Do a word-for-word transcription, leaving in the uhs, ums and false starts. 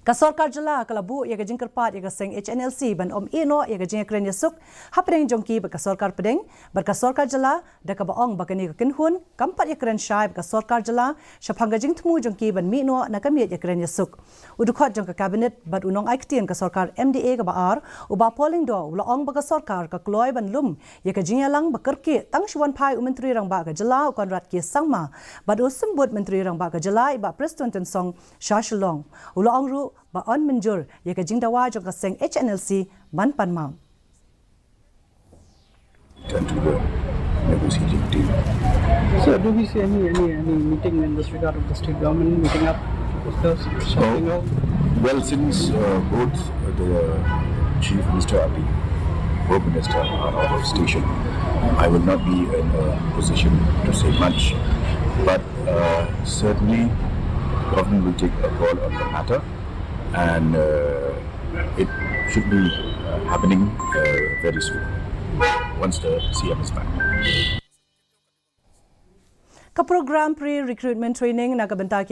Ka sorkar jylla ka la buh ïa ka jingkyrpad ïa ka seng H N L C ban ym ïehnoh ïa ka jingïakren ïasuk hapdeng jong ki bad ka sorkar pdeng bad ka sorkar jylla, da kaba ong ba kane ka kynhun kam pat ïakren shai bad ka sorkar jylla shaphang ka jingthmu jong ki ban mih noh na ka miej ïakren ïasuk. U dkhot jong ka Cabinet bad u nongai ktien ka sorkar M D A kaba ar, u Bah Paul Lyngdoh, u la ong ba ka sorkar ka kloi ban lum ïa ka jingïalang ba kyrkieh tang shu wan phai u Myntri Rangbah ka jylla u Conrad K Sangma bad u Symbud Myntri Rangbah ka jylla i Bah Prestone Tynsong sha Shillong. U la ong ruh ba yn mynjur ïa ka jingdawa jong ka seng H N L C ban pan map. Turn to the negotiating team. So do we see any any any meeting in this regard of the state government meeting up, discuss something out? Well, since uh, both the Chief Minister and the Home Minister are out of station, I will not be in a position to say much. But uh, certainly, the government will take a call on the matter, and uh, it should be uh, happening uh, very soon once the C M is back. Ka program pre-recruitment training na ka bynta ki